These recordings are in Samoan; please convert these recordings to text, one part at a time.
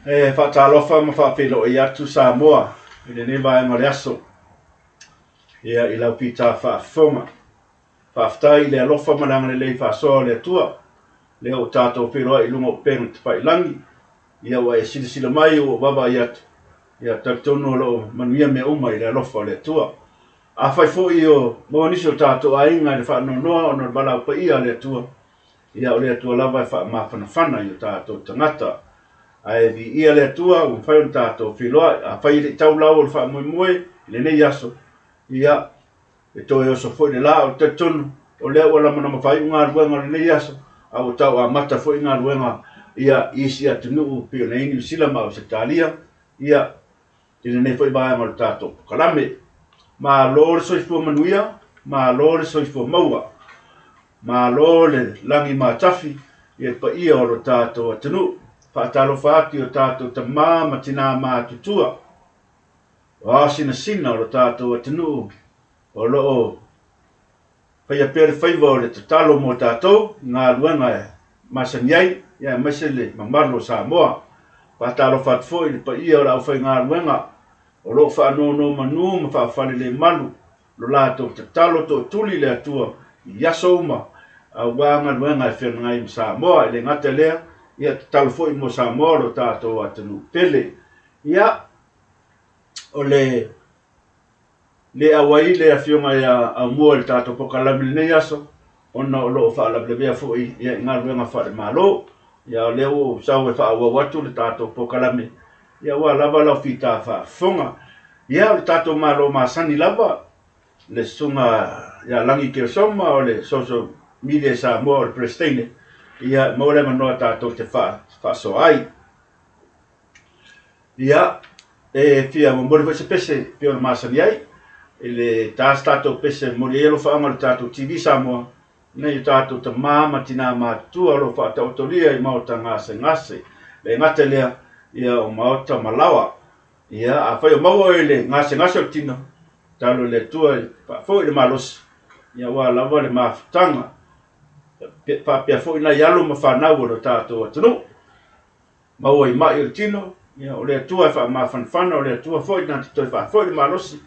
E faatalofa ma faafeiloai atu Samoa i lenei vaega o le aso, ia i lau fita faafofoga. Faafetai i le alofa ma le agalelei faasoa o le Atua, lea ua tatou feiloai i luga o upega tafailagi, ia ua e silasila mai ua ou vaavaai atu, ia talitonu o lo o manuia mea uma i le alofa o le Atua. Afai foi o maua nisi o tatou aiga i le faanoanoa ona o le valaau paia a le Atua, ia o le Atua lava e faamafanafana i o tatou tagata. Ae viia le Atua ua mafai ona tatou feiloai. Afai e le i tau lau o le faamoemoe i lenei aso, ia e toe oso foi le la. Ou te talitonu o lea ua lamalama faaiu galuega o lenei aso, a ua tau amata foi galuega ia i isi atunuu pei ona i ai Niu Sila ma Ausetalia, ia i lenei foi vaega o le tatou polokalame. Malo le soifua manuia, malo le soifua maua, malo le lagi matafi i le paia o lo tatou atunuu. Faatalofa atu i o tatou tamā ma tinā matutua, o ao sinasina o lo tatou atunuu o lo o faia pea le faiva o le tatalo mo tatou i galuega e masani ai, ia aemaise le mamalu o Samoa. Faatalofa atu foi i le paia o le aufaigaluega o lo o faanonomanu ma faafalelemalu lo latou tatalo tootuli i le Atua i aso uma aua galuega e feagai ma Samoa. E le gata i lea, ia tatalo foi mo Samoa o lo tatou atunuu pele. Ia, o le le auai le afioga ia Aumua i le tatou polokalame i lenei aso, ona o lo o faalavelavea foi ia i galuega faale-Malo. Ia o lea ua ou sau e faaauau atu le tatou polokalame, ia aua lava lau fita faafofoga. Ia o le tatou Malo masani lava, le susuga ia Lagi Keosoma o le Social Media i Samoa o le Peresetene, ia maua le avanoa tatou te faasoa ai. Ia, e fia momoli foi se pese pei ona masani ai, i le ta se tatou pese e momoli ai alofaaga o le tatou TV Samoa, nai o tatou tamā ma tinā matutua o lo o faataotolia i maota gasegase. Le gata i lea, ia o maota malaoa. Ia, afai o maua oe i le gasegase o le tino, tatalo i le Atua e faafoi le malosi, ia aua lava le mafutaga, faapea foi nai alo ma fanau o lo tatou atunuu. Maua i mai o le tino, ia o le Atua e faamafanafana, o le Atua foi na te toe faafoi le malosi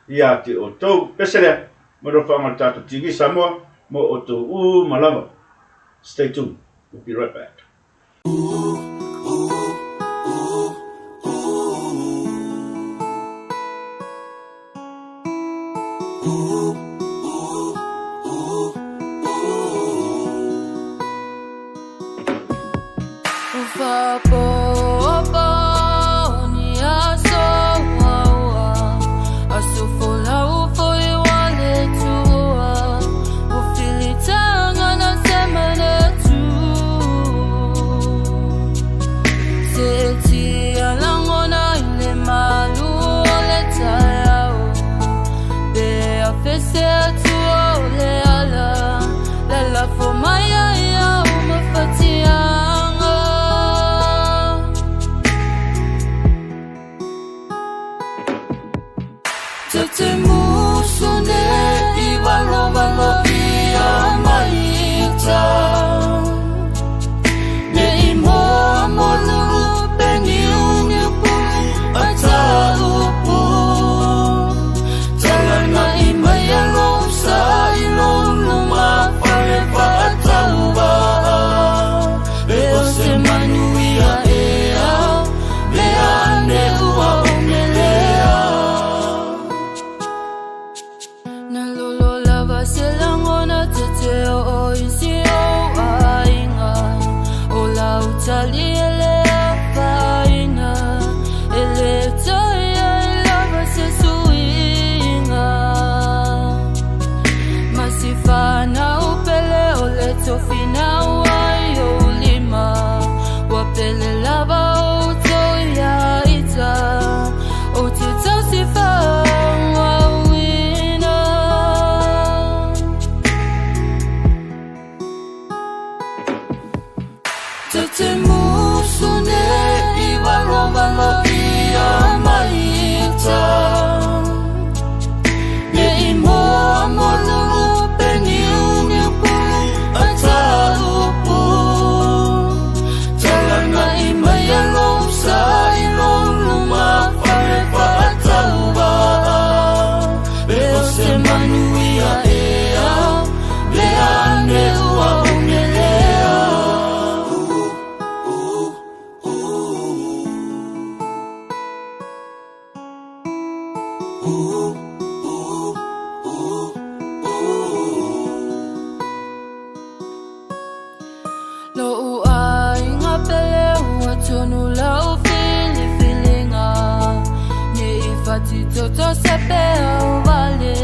ia te outou. Pese lea, mai alofaaga o le tatou TV Samoa, mo outou uma lava. Stay tuned. We'll be right back. Lo'u aiga pele ua tonu lau filifiliga Ne i fatitoto se peau vale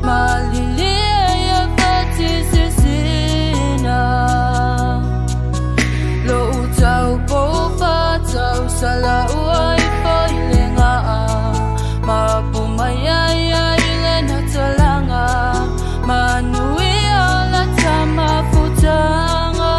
Malilie ia fatisisina Lo'u taupou fatausala ua ifo i le gaa Mapu mai ai ai le natalaga Manuia la tamafutaga.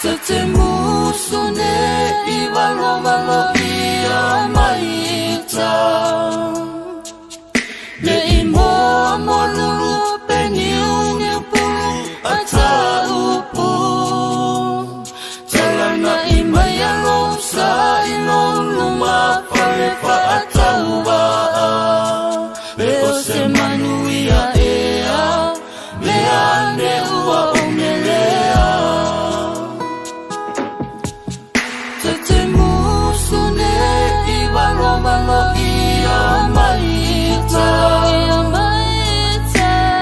Ta te musu nei valovalo ia mai ta. Ne i moa mo lulu pe niuniu pulu a ta upu. Talana i mai alo sa i lo luma fale faatauvaa. Pe o se manuia ea, mea ane ua ou melea. Ta te musu nei valovalo ia mai ta.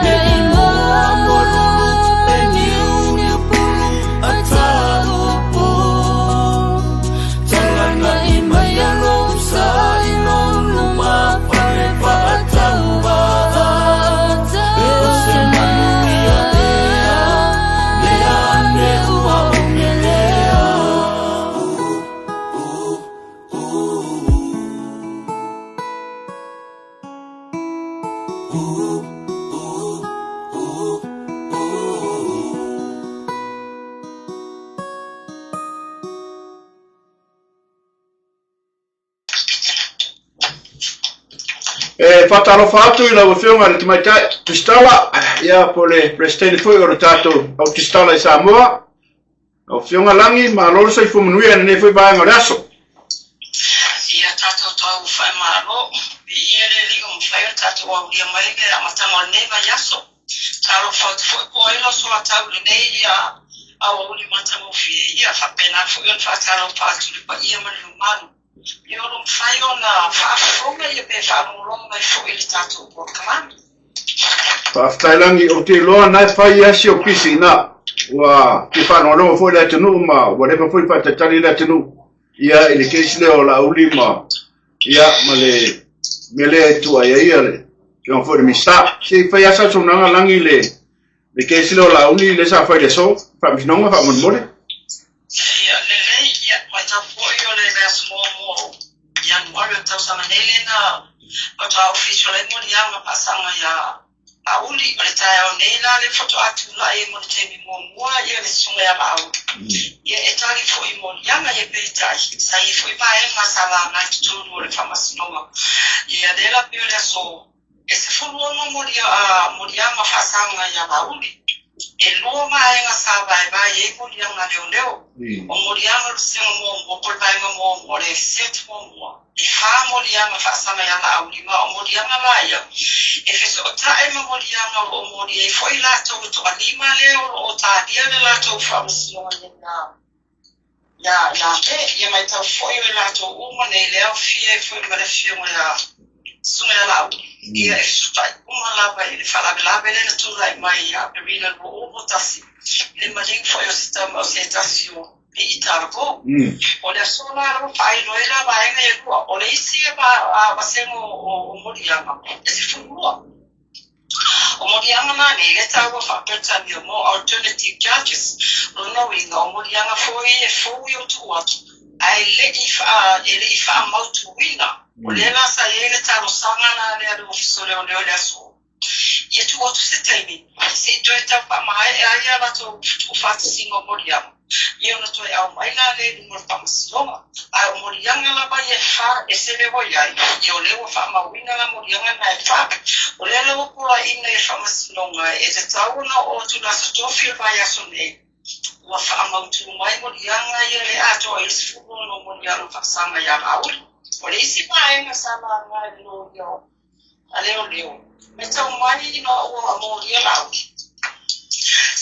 Ne i moa mo lulu pe niuniu pulu a ta upu. Talana i mai alo sa i lo luma fale faatauvaa. Pe o se manuia ea, mea ane ua ou melea. E faatalofa atu i lau Afioga i le Tamaitai Tusitala, ia po o le Peresetene foi o le tatou Au Tusitala i Samoa. Lau Afioga Lagi, malo le soifua manuia i lenei foi vaega o le aso. Ia tatou tau faimalo, viia le Alii ua mafai ona tatou aulia mai le amataga o lenei vaiaso. Talofa atu foi po o ai lau solatau i lenei aoauli matagofie, ia faapena foi ona faatalofa atu i le paia ma le mamalu. Ia o lo o mafai ona faafofoga ia pe faalogologo mai foi i le tatou polokalame. Faafetai Lagi, ou te iloa na e fai lava si ou pisi ina. Ua fia faalogologo foi le atunuu ma ua leva foi faatalitali le atunuu ia i le case lea o Laauli ma ia ma le mea lea e tuuai ai ia le afioga foi i le Minisita. Se i fai lava sau saunoaga Lagi i le le case lea o Laauli lea sa fai i le aso, faamasinoga faamolemole. Ia lelei, ia matau foi o le vaiaso muamua o Ianuari o le tausaga nei lea na faatoa official ai moliaga faasaga ia Laauli. O le taeao nei la lea faatoa tulai ai mo le taimi muamua ia le susuga ia Laauli. Ia e tali foi i moliaga ia peitai sa i ai foi vaega sa laga i totonu o le faamasinoga. Ia lea la pei o le aso E 16 moliaga faasaga ia Laauli. E lua vaega sa vaevae ai moliaga leoleo. O moliaga o le sega muamua po o le vaega muamua o le set muamua, e fa moliaga faasaga ia Laauli ma o moliaga la ia e fesootai ma moliaga o lo o moli ai foi latou e toalima lea o lo o talia le latou faamasinoga ia ia me, ia matau foi o i latou uma nei le aofia ai foi ma le afioga ia Susuga ia Laauli, ia e fesutai uma lava i le faalavelave lea na tulai mai ia Aperila 2021 i le maliu foi o se tama o se tasi o Alii Talavou. O le aso la ua faailoa ai la vaega ia lua, o le isi vasega o moliaga e 12. O moliaga na nei le taua faa-Peretania mo alternative charges, lona uiga o moliaga foi e fou i ou tuu atu ae le i e le i faamautuina. O lea la sa i ai le talosaga la lea a le Ofisa o Leoleo i le aso ia tuu atu se taimi se i toe tau faamaea ai a latou tuufaatasiga o moliaga. Ia ona toe aumai la lea i luma o le faamasinoga. Ae o moliaga lava ia e fa e selewa i ai, ia o lea ua faamauina la moliaga na e fa. O lea la ua poloaiina i le faamasinoga e tatau ona oo atu i le aso tofi o le vaiaso nei, ua faamautu mai moliaga ia le atoa i le 16 moliaga faasaga ia Laauli. O le isi vaega sa laga e le loia a leoleo, matau mai ina ua molia Laauli.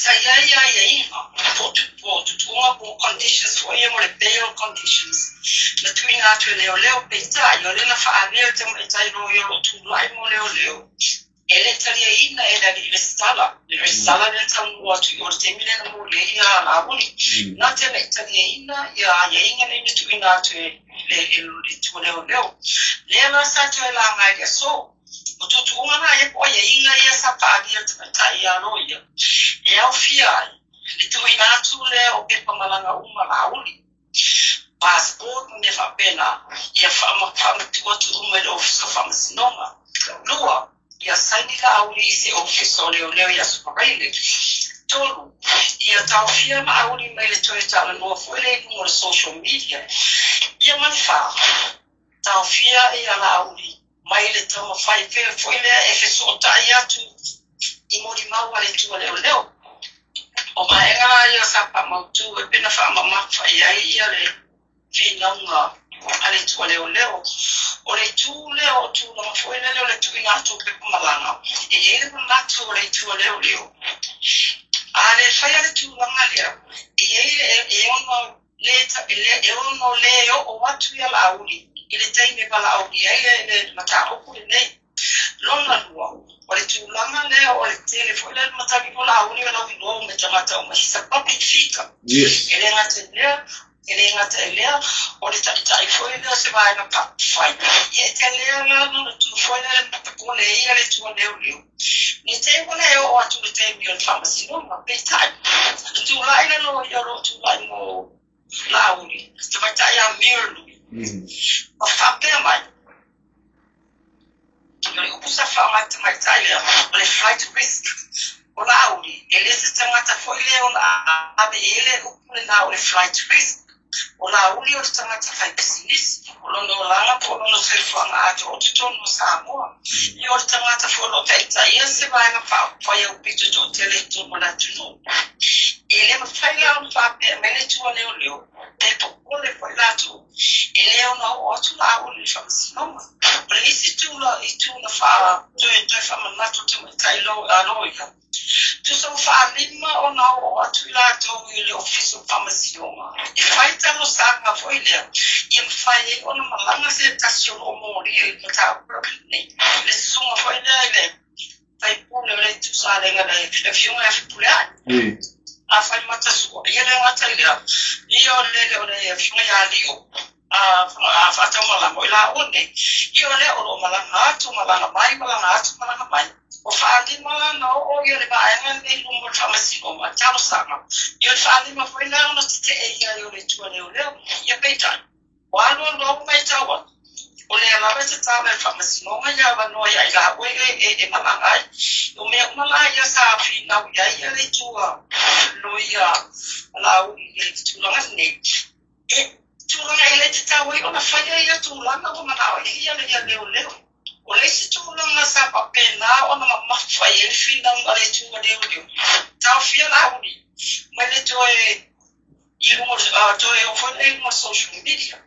Sa i ai aiaiga po o tuutuuga po o conditions foi ia mo le bail conditions na tuuina atu e leoleo, peitai o lea na faaalia e le tamaitai loia o lo o tulai mo leoleo e le taliaina e le alii resitala, le resitala lea na taunuu atu i o i le taimi lea na moli ai Laauli. Na te le i taliaina aiaiga nei na tuuina atu e le itu a leoleo. Lea la sa toe laga i le aso. O tuutuuga la ia po o aiaiga ia sa faaalia e le tamaitai ia loia e aofia ai le tuuina atu lea o pepa malaga uma a Laauli, passport ma mea faapena, ia faamatuu atu uma i le Ofisa o Faamasinoga. Lua, ia saini Laauli i se Ofisa o Leoleo i Aso Faraile. Tolu, ia taofia Laauli mai le toe talanoa foi lea i luga o le social media. Ia ma le fa, taofia ia Laauli mai le taumafai pea foi lea e fesootai atu i molimau a le itu a leoleo. O vaega la ia sa faamautu e pei ona faamamafa i ai ia le finauga a le itu a leoleo. O le itu lea o tulaga foi lele o le tuuina atu o pepa malaga, e i ai le manatu o le itu a leoleo, a le faia le tulaga lea, e i ai le e ono e ono le oo atu ia Laauli i le taimi e valaaulia ai le mataupu lenei. Lona lua, o le tulaga lea o le tele foi lea o matagi o Laauli o lauiloa uma i tagata uma, he's a public figure. E le gata i lea, e le gata i lea, o le taitai foi lea o se vaega faaupufai. Ia e tele la lona tu foi lea le matapole ai ia le itu a leoleo. Ne i te i ua le oo atu i le taimi o le faamasinoga, peitai, na tulai le loia o lo o tulai mo Laauli, le tamaitai ia Muriel, ma faapea mai, O le upu sa faaaoga e le tamaitai lea, o le flight risk. O Laauli, e le se tagata foi lea ona ave i ai le upu lena o le flight risk. O Laauli o le tagata fai pisinisi, o lona olaga po o lona soifuaga atoa o totonu o Samoa. Ia o le tagata foi o lo o taitaia se vaega faaupufai aupito toatele i totonu o le atunuu. E le mafai la ona faapea mai le itu a leoleo, pe popole foi latou, e le ono oo atu Laauli i le faamasinoga. O le isi itu na toe faamanatu e le tamaitai loia, Tusa ua faalima ona oo atu i latou i le Ofisa o Faamasinoga e fai talosaga foi lea ia mafai ai ona malaga se tasi o lo o molia i le mataupu lenei, le susuga foi lea i le faipule o le Itu Salega le Afioga ia Fepuleai. Afaimata Sua, ia le gata i lea, ia o le Afioga ia Lio a faataumalama o i laua nei, ia o lea o lo o malaga atu, malaga mai, malaga atu, malaga mai. Ua faalima la ona oo ia le vaega lenei i luma o le faamasinoga, talosaga. Ia o le faalima foi la ona tetee ia ai o le itu a leoleo. Ia peitai, ua alualu lava matau atu, o lea lava e tatala e le faamasinoga ia avanoa ia i laua e malaga ai. O mea uma la ia sa finau i ai ia le itu a loia a Laauli i le tulaga lenei, E tulaga e le tatau ai ona faia ia tulaga ua manao ai ia le leoleo. O le isi tulaga sa faapena ona mamafa i ai le finauga a le itu a leoleo, taofia Laauli mai le toe i luga toe oo foi lea i luga o social media.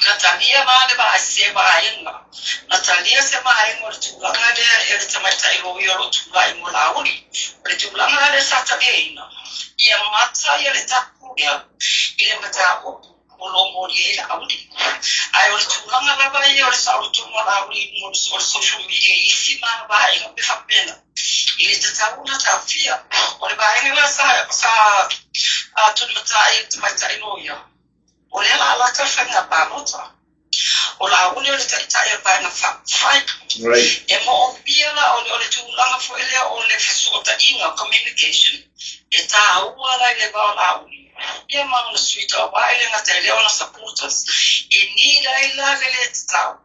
Na talia la le se vaega, na talia se vaega o le tulaga lea e le tamaitai loia o lo o tulai mo Laauli. O le tulaga la lea sa taliaina, ia mata ia le tapu lea i le mataupu o lo o moli ai Laauli. Ae o le tulaga lava ia o le saolotoga o Laauli i luga o le social media i isi ma vaega pe faapena, i le tatau ona taofia. O le vaega la sa tulimatai e le tamaitai loia, O lea la lata le faiga palota. O Laauli o le taitai o le Vaega Faaupufai. E moomia la o le tulaga foi lea o le fesootaiga, communication, e taua la i le va o Laauli ia ma ona sui tauva e le gata i lea o ona supporters. E need ai la le le tatau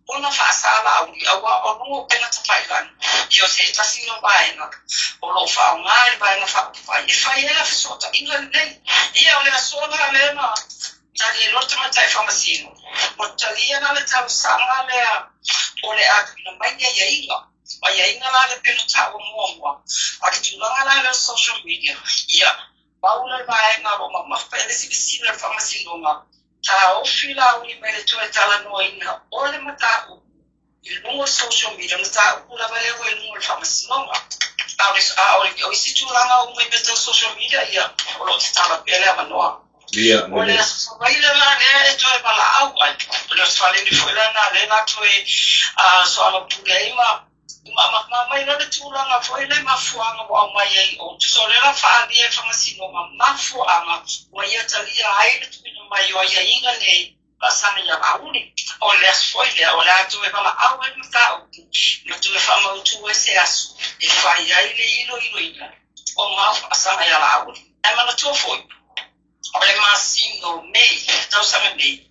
ona faasa Laauli aua o luga o upega tafailagi ia o se tasi lea o vaega o lo o faaaoga e le Vaega Faaupufai e fai ai la fesootaiga lenei. Ia o le aso la lea na tali ai loa le tamaitai faamasino, ua talia la le talosaga lea o le a tuuina mai ni aiaiga. O aiaiga la lea pei ona taua muamua, a o le tulaga la lea o social media, ia pau lea o le vaega o lo o mamafa i ai le silasila a le faamasinoga, taofi Laauli mai le toe talanoaina o le mataupu i luga o social media, mataupu lava lea ua i luga o le faamasinoga. A o le, a o le, o isi tulaga uma i mea tau social media, ia, o lo o tatala pea le avanoa. Ia, O le lelei. Aso Faraile la lea e toe valaau ai, o le Aso Faraile foi lena lea na toe soalaupule ai ma ma mai loa le tulaga foi le mafuaaga ua aumai ai o tusa o lea la faaalia e Faamasinoga mafuaaga ua ia talia ai le tuuina mai o aiaiga nei faasaga ia Laauli. O le aso foi lea o le a toe valaau ai le mataupu ma toe faamautu ai se aso e fai ai le iloiloina o mau faasaga ia Laauli. Ae manatua foi, o le masina o Mei i le tausaga nei,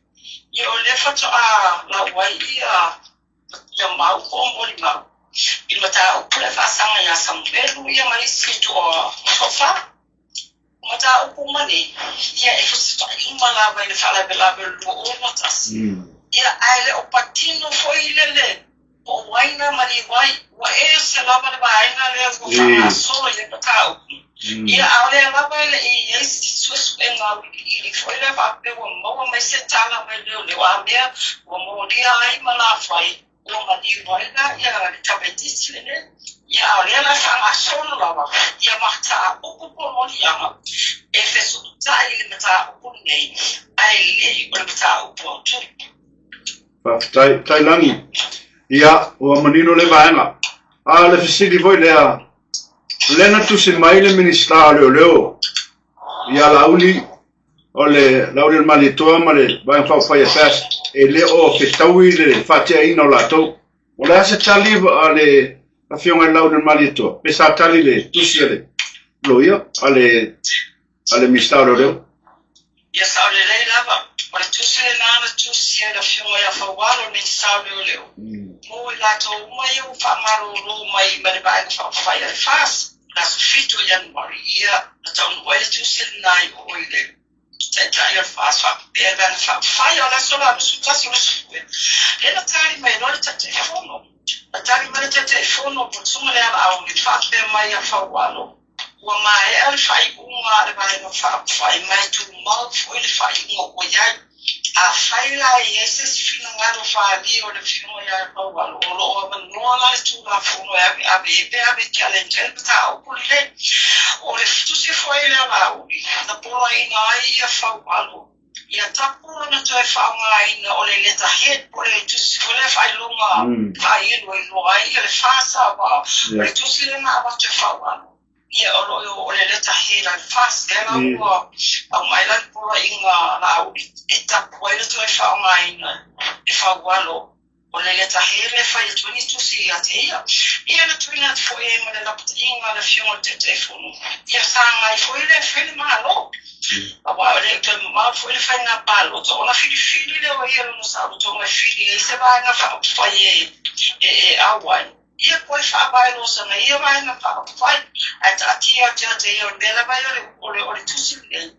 ia o lea faatoa lau ai ia ia mau po o molimau i le mataupu le faasaga ia Samuelu ia ma isi toafa. O mataupu uma nei, ia e fesotai uma lava i le faalavelave o le 2021. Ia, ae le o patino foi le le po o ai na maliu ai, ua ese lava le vaega lea ua faagasolo i ai mataupu. Ia, a o lea lava e le i i ai se suesuega auiliili foi lea faapea ua maua mai se tala mai leoleo a mea ua molia ai ma lafai ua maliu ai la ia le tamaitiiti lenei. Ia, a o lea la e faagasolo lava ia mataupu po o moliaga e fesootai i le mataupu lenei, ae le i o le mataupu autu. Faafetai, Tailagi. Ia, ua manino le vaega. A o le fesili foi lea, o lea na tusi mai le Minisita o Leoleo ia Laauli, o le Laauli o le Malietoa ma le Vaega Faaupufai a FAST, e le o fetaui le faateaina o latou. O le a se tali a le Afioga i le Laauli o le Malietoa? Pe sa tali le tusi a le loia, a le a le Minisita o Leoleo? Ia sao lelei lava, o le tusi lena na tusi ai le Afioga ia Faualo, le Minisita o Leoleo, mo i latou uma ia ua faamalolo mai ma le Vaega Faaupufai a le FAST, le aso 7 o Ianuari, ia na taunuu ai le tusi lena i o i le Taitai o le FAST faapea le Vaega Faaupufai. O le aso la 21 o le Sue, lea na tali mai loa le Taitaifono. Na tali mai le Taitaifono po o le Susuga Lealaau i le faapea mai ia Faualo, Ua maea le faaiuga a le Vaega Faaupufai ma e tumau foi le faaiuga ua i ai. Afai la e i ai se isi finagalo faaalia o le Afioga ia Faualo, o lo o avanoa la le Tulafono e aveave ai pe ave e challenge ai le mataupu lenei. O le tusi foi lea Laauli na poloaiina ai ia Faualo ia tapu lona toe faaaogaina o le letterhead po o le tusi foi lea faailoga faailoiloa ai ia le FAST aua o le tusi lea na avatu e Faualo ia o lo o le letterhead a le FAST lea la ua aumai la le poloaiga Laauli e tapu ai le toe faaaogaina e Faualo o le letterhead lea e fai atu ai ni tusi ia te ia. Ia na tuuina atu foi ai ma le lapataiga a le Afioga i le Taitaifono, ia sagai foi lea e fai le Malo. Aua e le o toe mamao foi le faiga palota, ona filifili lea o ia lona saolotoga e fili ai se vaega faaupufai e e auai. Ia koe faavae loa sana ia vaega faaupufai, ae taatia atu ia te ia o le mea lava ia o le, o le tusi lenei.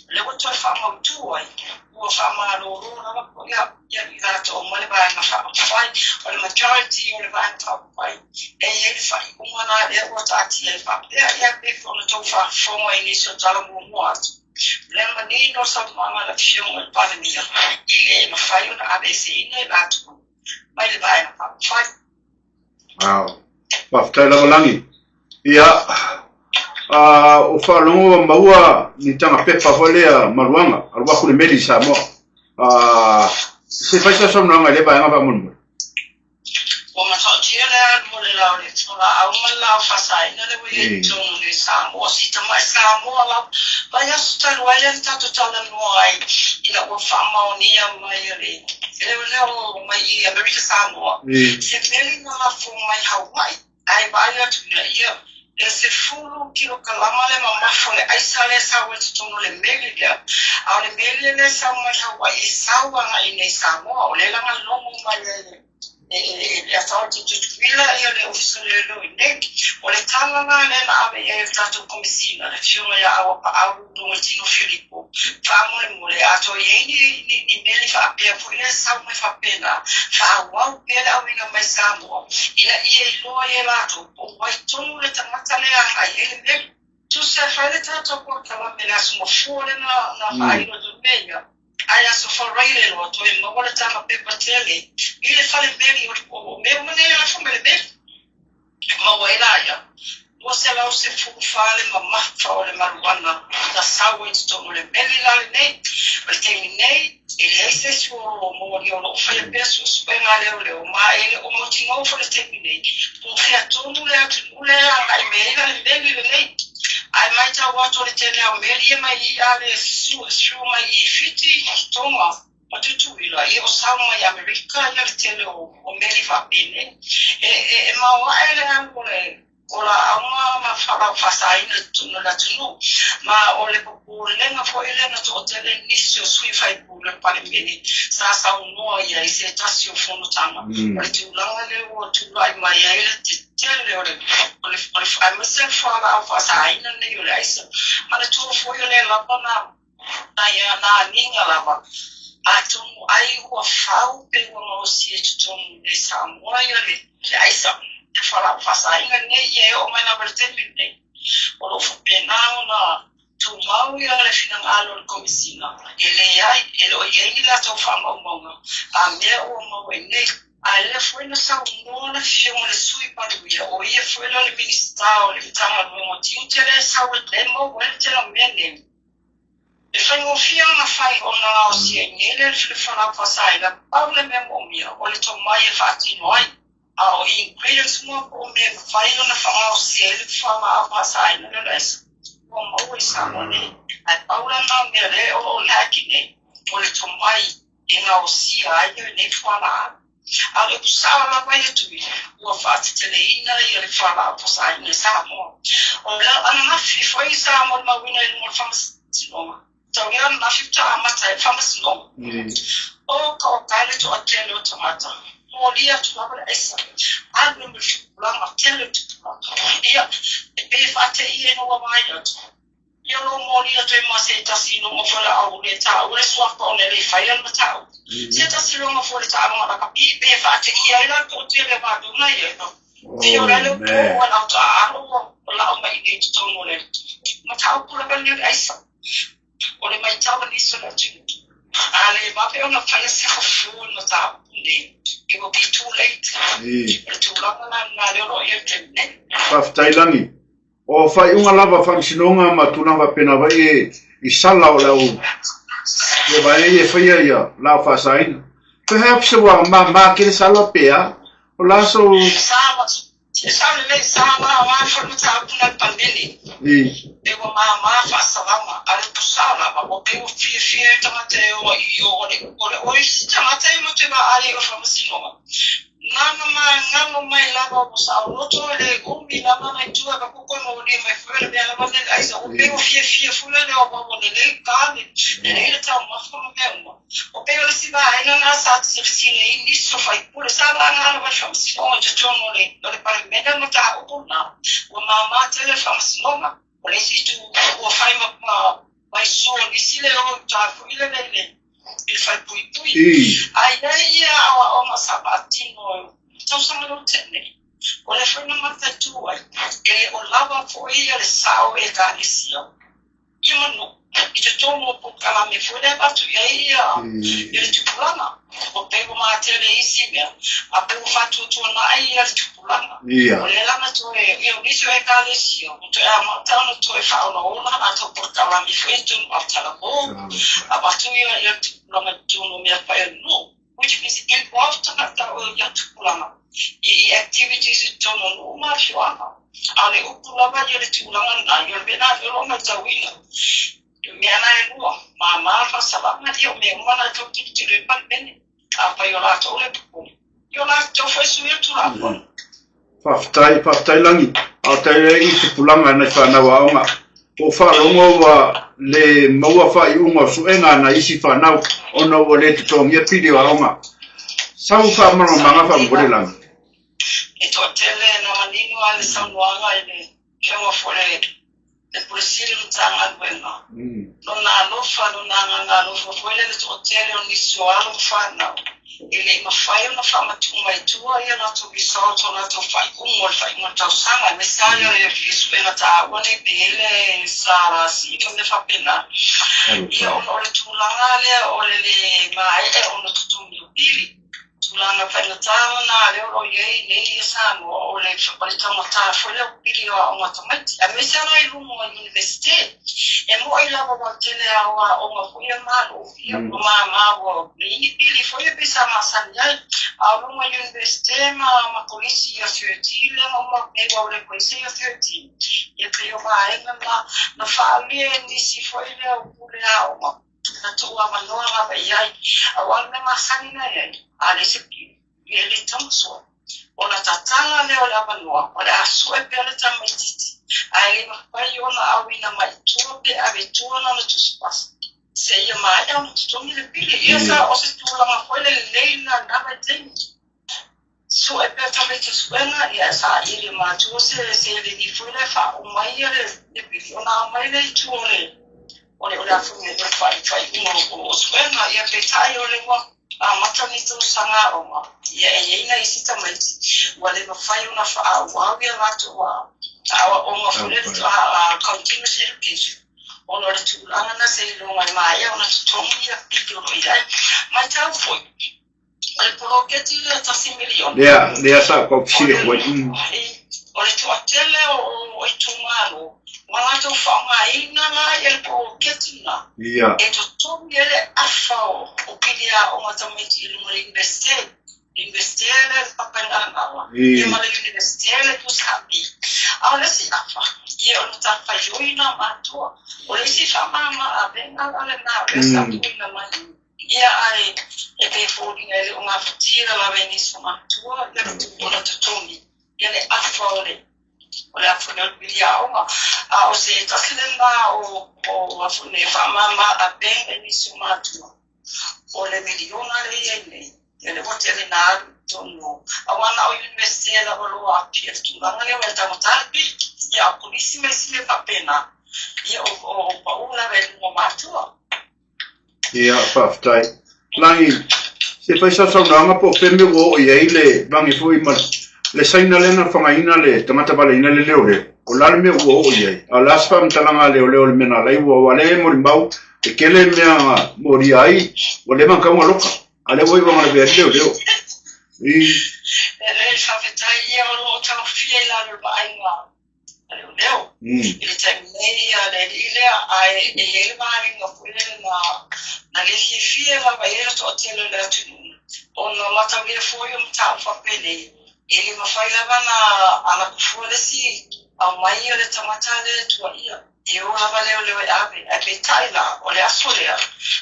Lea ua toe faamautu ai, ua faamalolo lava foi ia i latou ma le Vaega Faaupufai. O le majority o le Vaega Faaupufai e i ai le faaiuga la lea ua taatia ai faapea, ia pei foi ona tou faafofoga i nisi o tala muamua atu. O lea manino le saunoaga a le Afioga i le Palemia, e le mafai ona aveeseina i latou mai le Vaega Faaupufai. Wow. Faafetai lava Lagi. Ia, o faalogo ua maua ni taga pepa foi lea maluaga, alu aku le meli i Samoa. Se fai sa saunoaga i lea vaega faamolemole. Ua matautia le alu o le lao le laau ma le lao faasaina le ua i ai totonu nei Samoa. Si tamai Samoa lava. Vaiaso talu ai lea na tatou talanoa ai ina ua faamaonia mai e le leoleo mai i Amerika Samoa se meli na lafo mai Hawaii ae vaai atu ina ia e 10 kilokalama le mamafa o le aisa lea e sau ai totonu o le meli lea. A o le meli lea e sau mai Hawaii e sau agai i nei Samoa. O lea la na logo mai ai e le authority Tutuila ia le Ofisa o Leoleo i nei. O le tala la lea na ave i ai e le tatou Komesina, le Afioga ia Auapaau Logoitino Filipo, faamolemole a toe i ai ni meli faapea foi lea e sau mai faapena, faaauau pea le auina mai Samoa, ina ia iloa ai e latou po o ai tonu le tagata lea e agai ai le meli. Tusa e fai le tatou polokalame i le aso mafua lea na faailo atu ai mea ia, ae aso Faraile loa toe maua le taga pepa tele i le fale meli o mea uma nei e lafo mai le meli. Maua ai la ia. 214 le mamafa o le maluana na sau ai i totonu o le meli la lenei. O le taimi nei, e leai se isi o moli o lo o faia pea suesuega a leoleo, ma e le o mautinoa foi le taimi nei po o fea tonu le atunuu lea e agai mai ai le meli lenei. Ae matau atu o le tele lava o meli ia mai i le sue mai i Fiti, Tonga ma Tutuila, ia o sau mai Amerika ia le tele o meli faapenei. E maoae le alu o le o laau ma fualaau faasaina i totonu o le atunuu, ma o le popolega foi lea na toatele nisi o sui usufono o le Palemene sa saunoa i ai i se tasi o fonotaga o le tulaga lea ua tulai mai ai le tetele o le aemaise le fualaau faasaina lenei o le aisa. Manatua foi o lea lava na na agiga lava, atonu ai ua fau pe ua gaosia i totonu i Samoa ia le aisa, le fualaau faasaina lenei, ia e oo mai lava i le taimi lenei. O lo o faapena ona tumau ia le finagalo o le Komesina, e leai, e le o i ai ni latou faamaumauga a mea ua maua i nei. A lea foi na saunoa le Afioga i le Sui Palemia, o ia foi lea o le Minisita o le Matagaluega o Tiute lea e sau e maua ai le tele o mea nei. E faigofie ona fai ona gaosia i nei le fualaau faasaina, pau le mea moomia o le tomai e faatino ai. A o ingredients uma po o mea e mafai ona faagaosia ai le fualaau faasaina lea o le aisa, ua maua i Samoa nei. Ae pau la lena o mea lea o lo o lacking nei, o le tomai e gaosia ai lenei fualaau. A o le upu sao lava ia Tui, ua faateteleina ia le fualaau faasaina i Samoa. O le ananafi foi sa molimauina i luga o le faamasinoga, tau ia ananafi faatoa amata ai le faamasinoga. O ka o kae le toatele o tagata, molia atu lava le aisa, alu ai ma le tupulaga, tele o tupulaga. Ia, e pei e faateia ina ua vaai atu. Ia lo moli atu ai ma se tasi logo foi le au le taua le suafa ona e le i faia le mataupu. Se tasi logo foi le taaloga lakapi pe faateia ai la le toatele o matou na i ai. Fia ola ai le upu o lau taaalo ua lau mai i nei i totonu o le mataupu lava lenei o le aisa. O le matau a nisi o le atunuu, a le vave ona faia se fofo i le mataupu lenei, it will be too late. O le tulaga la lena lea o lo o i ai i le taimi nei. Faafetai Lagi. O faaiuga lava faamasinoga ma tulaga faapena vai e i sala o le au ia vaega ia e faia ia laau faasaina. Perhaps ua mama tele sala pe a? O la so. Sao lelei sa ma ma foi le mataupu na le Palemene. Pe ua mama faasalama a le upu sao lava ua pei ua fiafia ai le tagata e o i o le o le o isi tagata e motu e vaai ai o le faamasinoga. Nana ma galo mai lava ua saoloto e le umi lava nai tua e vakuku e molia mai foi o le mea lava lea le aisa ua pei ua fiafia foi lea ua ua lelei tane lelei le taumafa ma mea uma. O pei o le isi vaega lena sa silasila i ai nisi o faipule sa laga lava i le faamasinoga i totonu o le o le Palemene le mataupu lena. Ua mama tele le faamasinoga. O le isi itu ua fai ma ma isu o nisi le o i uta foi lele i le i le falepuipui. A i ai ia aoaoga sa faatino i tausaga lea ua tea nei, o lea foi na mataitu ai, e le o lava foi ia le sao e Ekalesia ia ma nuu i totonu o polokalame foi lea e avatu i ai ia le tupulaga. Ua pei ua matele i isi mea, a pei ua faatuatuanai ia le tupulaga. O lea la na toe, ia o nisi o Ekalesia ua toe amata ona toe faaolaola a latou polokalame foi i totonu o talamo, avatu ia le tupulaga i totonu o mea fai a le nuu, which means involve tagata o ia tupulaga i activities i totonu o nuu ma afioaga. A o le upu lava ia o le tulaga lena, ia o le mea lena o lo o matauina. O mea na e lua, mama le faasalaga, ia o mea uma na e tau tilotilo i le Palemene. Afai o latou le popole, ia o latou foi e suia le Tulafono. Faafetai, faafetai Lagi. A o tai ai i tupulaga nai whanau aoga. Po o faalogo ua le maua faaiuga o suega a nai isi whanau ona ua le totogia pili o aoga. Sau faamalamalamaga faamolemole Lagi. E toatele na manino lava le saunoaga i le Afioga foi le le Pule Sili o Matagaluega, lona alofa, lona agaga alofa foi lea i le toatele o nisi o alo ma fanau e le i mafai ona faamatuu mai tua ia latou results o latou faaiuga o le faaiuga o le tausaga, aemaise lava ia le suega taua nei pei e i ai le SRC ma mea faapena. Ia ona o le tulaga lea o le le maea ona totogi o pili. Tulaga faigata lena lea o lo o i ai nei ia Samoa, o le taugata foi lea o pili o aoga a tamaiti, aemaise lava i luga o Iunivesite. E mo'i lava ua tele a o aoga foi a Malo, ia ua māmā, ua leai ni pili foi ia pei sa masani ai. A o luga o Iunivesite ma kolisi ia 13 lea na uma atu nei, ua le koe se ia 13, ia pei o vaega na faaalia e nisi foi lea o pule aoga na tuuavanoa lava i ai. Aua o le mea masani na i ai, a leai se pili, ia e le tamasua. Ona tatala lea o le avanoa, o le a sue pea le tamaitiiti, ae le mafai ona auina mai i tua pe ave i tua lana tusipasi seia maea ona totogi le pili. Ia sa o se tulaga foi le lelei na i na vaitaimi. Sue pea tamaiti suega, ia saili e matua se seleni foi lea e faauma ai le pili ona aumai lea i tua o le afuna o le faaiuga o suega. Ia peitai o le ua amata ni tausaga aoga, ia e i ai nai isi tamaiti ua le mafai ona faaauau ia latou aoaoga foi lea continuous education ona o le tulaga na seiloga e maea ona totogi ia pili o lo o i ai. Matau foi o le poloketi lea $1 miliona. Lea sa ou fesili atu ai. O le toatele o itumalo ma latou faaaogaina la ia le poloketi na e totogi ai le afa o pili aoga tamaiti i luga o le Iunivesite. Iunivesite le Papaigalagala ia ma le Iunivesite le USP. A o le isi afa, ia o le matafaioi na matua. O le isi faamama avega la lena o lea sa tuuina mai. Ia ae e pei e foliga e le o gafatia lava e nisi o matua ia ona totogi ia le afa o le afa o le pili aoga. A o se tasi lena o afune faamama avega e nisi o matua o le miliona le i ai nei. Ia le ua tele na alu i totonu aua na o Iunivesite lava o lo o aafia i le tulaga lea ua e taugata le pili. Ia a o kolisi ma isi mea faapena, ia o pau lava i luga o matua. Ia, faafetai. Lagi, se fai sausaunoaga po o fea mea ua oo i ai le lagi foi ma le saina lea na fagaina le tagata valaina le leoleo. O le a le mea ua oo i ai? A o le a se faamatalaga a leoleo i le mea na alai ua aua lea e molimau e tele mea na molia ai ua leva ona tatau ona loka. A lea ua iu ina lavea ai le leoleo. I. E le faafetai ia o lo o taofia i lalo o le vaaiga a leoleo. I le taimi nei ia le alii lea, ae e i ai le vaega foi lea na le fiafia lava i ai le toatele o le atunuu ona mataulia foi o mataupu faapenei e le mafai lava na alakufua le isi aumai le tagata lea e tuaia e o lava leoleo e ave. Ae peitai la o le aso lea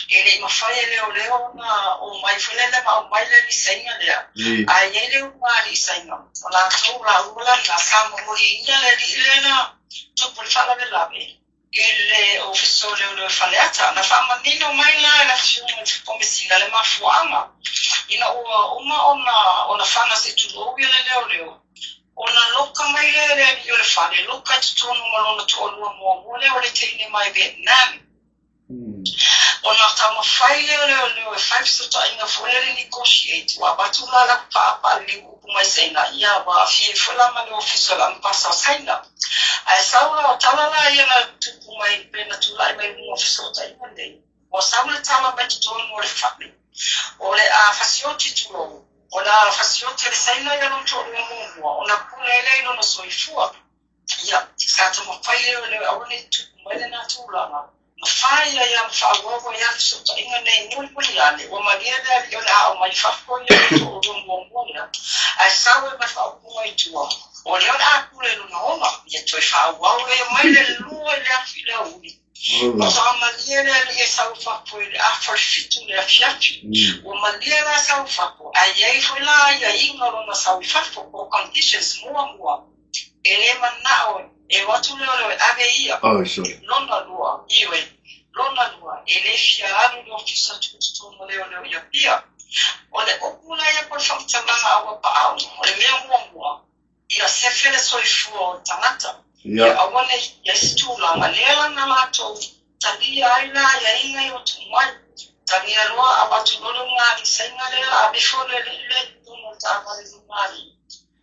e le i mafai e leoleo ona omai foi lele ma aumai le alii lea. Ae i ai le uma alii saina o latou laua la na sa momoliina le alii lea na tupu le faalavelave i le ofisa o leoleo e Faleata. Na faamanino mai la e le afioga i le Komesina le mafuaaga ina ua uma ona fana se tulou ia le leoleo ona loka mai lea le alii o le fale loka i totonu ma lona toalua muamua lea o le teine mai Vietnam. Ona taumafai lea o leoleo e fai fesootaiga foi lea le negotiate ua avatu la la paapaaliliu upu mai Saina ia ua aafia ai foi la ma le ofisa o le Amepasa o Saina. Ae sau la o tala la ia na tupu mai pe na tulai mai luga o fesootaiga nei ua sau le tala mai totonu o le fale o le a fasioti tulou o le a fasioti le Saina ia lona toalua muamua ona pule ai lea i lona soifua. Ia sa taumafai leoleo e aua ne i tupu mai lena tulaga ma fai ai ma faaauau ai lava fesootaiga nei mulimuli ane ua malie le alii o le a aumai fafo ia le toalua muamua lea ae sau ai ma le faaupuga i tua o lea o le a pule i lona ola ia toe faaauau lea mai le 2 i le afi i le aoauli. Ua malie le alii e sau i fafo i le afa o le 7 i le afiafi. Ua malie la sau i fafo ae i ai foi la aiaiga o lona sau i fafo po o conditions muamua e le manao e o atu leoleo e ave ia. Oh, sorry. Lona lua, ioe, lona lua, e le fia alu le ofisa tutotonu o leoleo i Apia. O le upu la ia po o le faamatalaga a ua paau, o le mea muamua, ia sefe le soifua o le tagata. Ia aua ne i i ai se tulaga, lea la na latou talia ai la aiaiga ia ua tuu mai. Talia loa avatu loa le ugaali saina lea, aveifo le alii lea i totonu o le taavale i luga alii.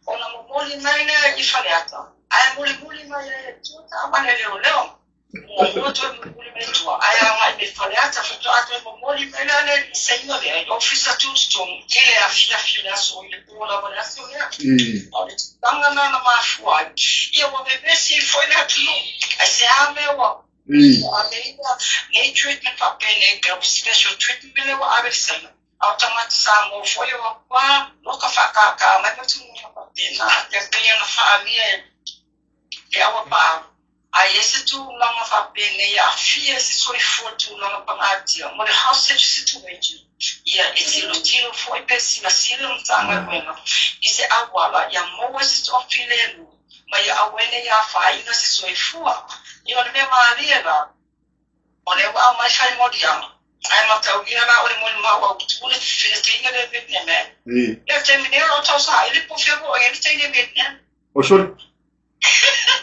Ona momoli mai lea i Faleata, ae mulimuli mai ai e tua taavale leoleo. Muamua toe momoli mai tua, ae agai mai Faleata faatoa toe momoli mai la le saina lea i le ofisa tutotonu i le afiafi o le aso i le po lava le aso lea. A o le tulaga lena na mafua ai, ia ua vevesi ai foi le atunuu. Aisea mea ua ave ai nei treatment faapenei, pe o special treatment lea ua ave i le saina. A o tagata Samoa foi ua matua loka faakaakaa mai ma tulaga faapena, e pei ona faaalia e e aua paau, a i ai se tulaga faapenei e aafia ai se soifua i tulaga pagatia mo le hostage situation, ia e tilotilo foi pe silasila le Matagaluega i se auala ia maua ai se toafilemu ma ia aua ai ne i afaina se soifua. Ia o le mea malie la, o lea ua aumai faimoliaga, ae mataulia la o le molimau autu le teine lea Vietnam. Ia o le taimi nei o lo o tausaili po o fea ua oo i ai le teine Vietnam. Oi sole.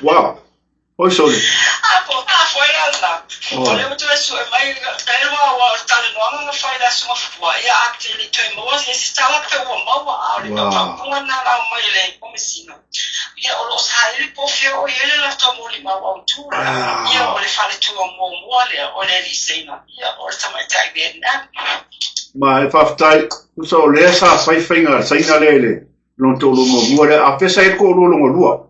Wow. Oi sole. A po ta foi la lena. O lea ua toe sue mai tailo aua o le talanoaga na fai i le Aso Gafua, ia a te le i toe maua se tala pe ua maua, a o le faaupuga lena na aumai e le Komesina, ia o lo o saili po o fea o i ai le latou molimau autu lea, ia o le faletua muamua lea o le alii Saina, ia o le tamaitai Vietnam. Ma e faafetai, tusa o lea sa fai faiga a le Saina lea i le lona toalua muamua lea, a fea sa i ai le toalua lona lua?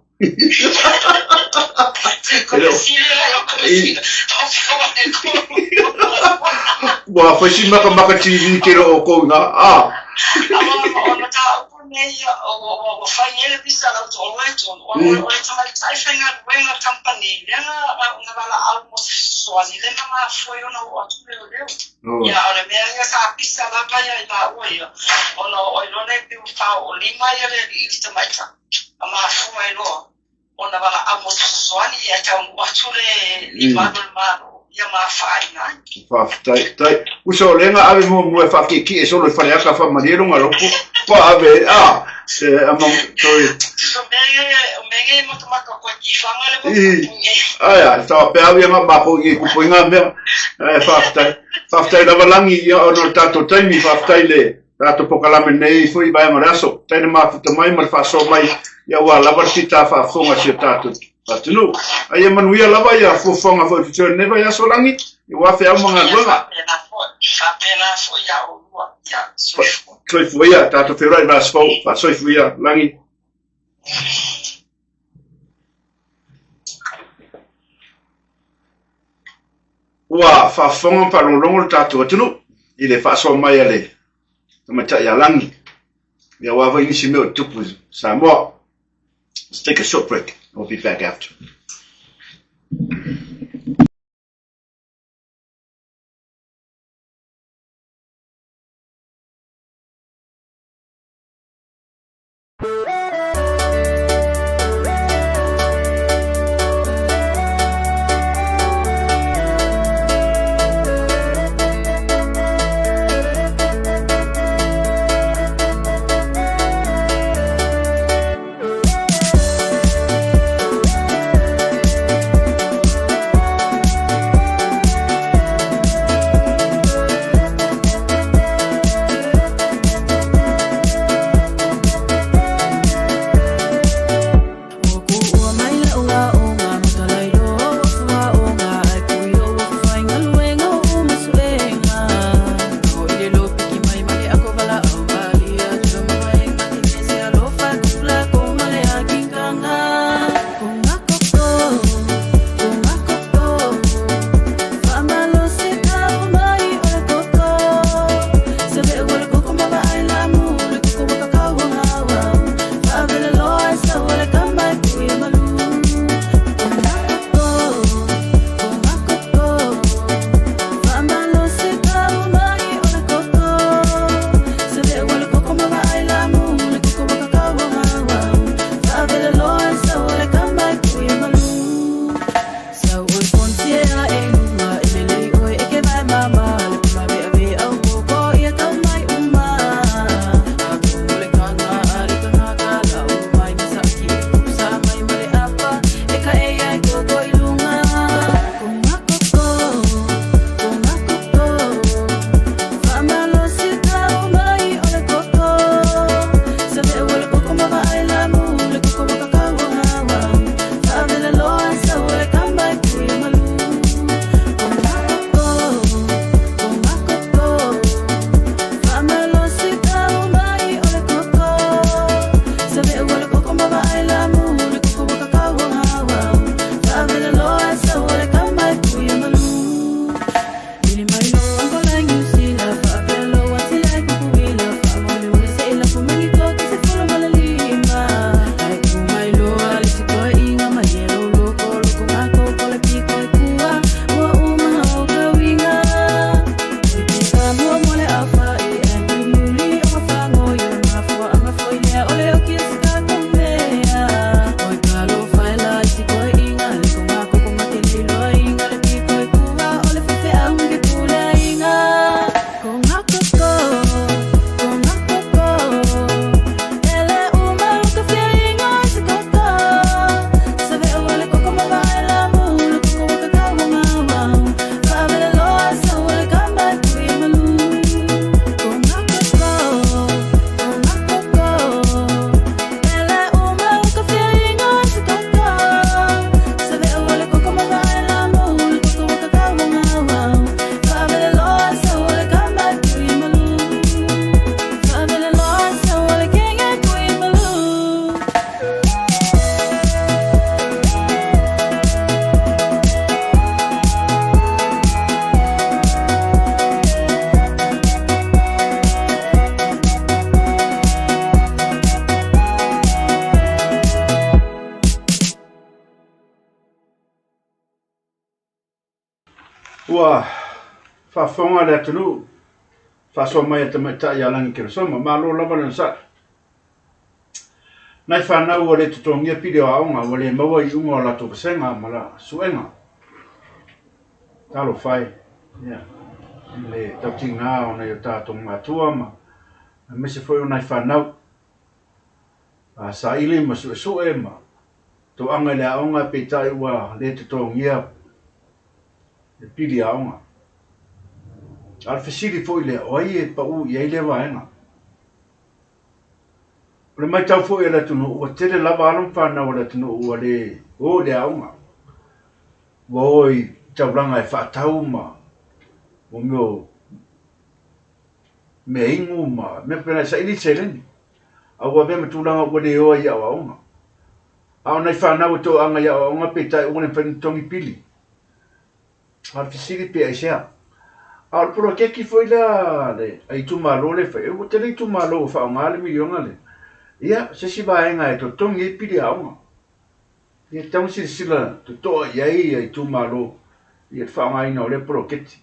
Ua fai si makamaka TV tele o outou i ina, a. O le mataupu lenei, ua fai nei le visa a lau toalua e tolu, o le tamaitai faigaluega kamupani lea na valaau mo se fesoasoani lea na mafua ai ona oo atu leoleo. Ia, a o le mea ia sa pisa lava ia i maua ia, ona oo ai loa lea pei ua faaoolima ia le alii i le tamaitai, ma mafua ai loa ona valaau mo se fesoasoani, ia e taunuu atu le limalu o le Malo, ia ma afaina ai. Faafetai, tai. Uso o lea na ave muamua e faakiekie solo i Faleata faamalie lona loto, pa ave, a, se ama, toi. O mea ia, o mea ia e matamata koe ki whanga le motu nei. Ae a, tawa pe au ia nga mākou i kupu i ngā mea. Ae, faafetai. Faafetai lava Lagi, ia ona o le tatou taimi, faafetai le tatou pokalame nei foi i vaega o le aso. Faafetai le mafuta mai ma le faasoa mai, ia ua lava le fita faafofoga a si o tatou atunuu. A ia manuia lava ia fuafuaga foi o totoe i lenei vaiaso Lagi, ia ua feau ma galuega. Ia faapena foi, faapena foi ia oulua, ia soifua. Soifua ia, tatou feiloai i le vaiaso fou, faasoifua ia Lagi. Ua faafofoga ma faalogologo le tatou atunuu i le faasoa mai a le tamaitai ia Lagi, ia aua foi nisi mea o tutupu i Samoa. Let's take a short break. We'll be back after. Ua faafofoga le atunuu faasoa mai a tamaitai ia Lagi Keresoma. Malo lava le onosai. Nai fanau ua le totogia pili o aoga ua le maua iuga o latou vasega ma la suega. Talofa e, ia, i le tautiga o nai o tatou matua ma aemaise foi o nai fanau. A saili ma suesue ma toaga i le aoga peitai ua le totogia le pili aoga. A o le fesili foi lea, o ai e pau i ai lea vaega? O le matau foi a le atunuu, ua tele lava alo ma fanau a le atunuu ua le o i le aoga. Ua o i taulaga e faatau ma mea o mea inu ma mea faapena e saili le seleni. A ua avea ma tulaga ua le o ai i aoaoga. A o nai fanau e toaga i aoaoga peitai ua le mafai ona totogi pili. A o le fesili pe aisea? A o le poloketi foi lea a itumalo lea e fai, ua tele itumalo ua faaaoga le miliona lea. Ia, se isi vaega e totogi ai pili aoga. Ia, e tatau ona silasila totoa i ai itumalo i le faaaogaina o lea poloketi.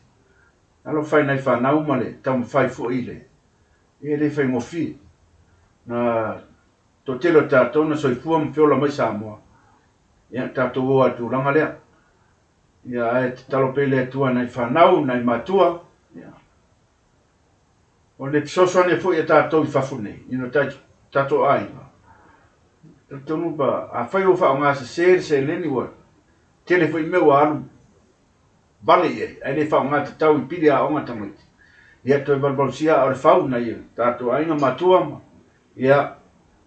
Alofa i nai fanau ma le taumafai foi i le... Ia, e le faigofie. Na toatele o tatou na soifua ma feola mai Samoa. Ia, tatou o lava i le tulaga lea. Ia, ae tatalo pea i le Atua i nai fanau, nai matua. Ia, o le fesoasoani foi a tatou i fafo nei, i o tatou aiga. Talitonu pa, afai ua faaaoga sese le seleni ua tele foi mea ua alu vale i ai, ae le faaaoga tatau i pili aoga a tamaiti. Ia, toe valuvalusia aa o le fau nai o tatou aiga matua ma, ia,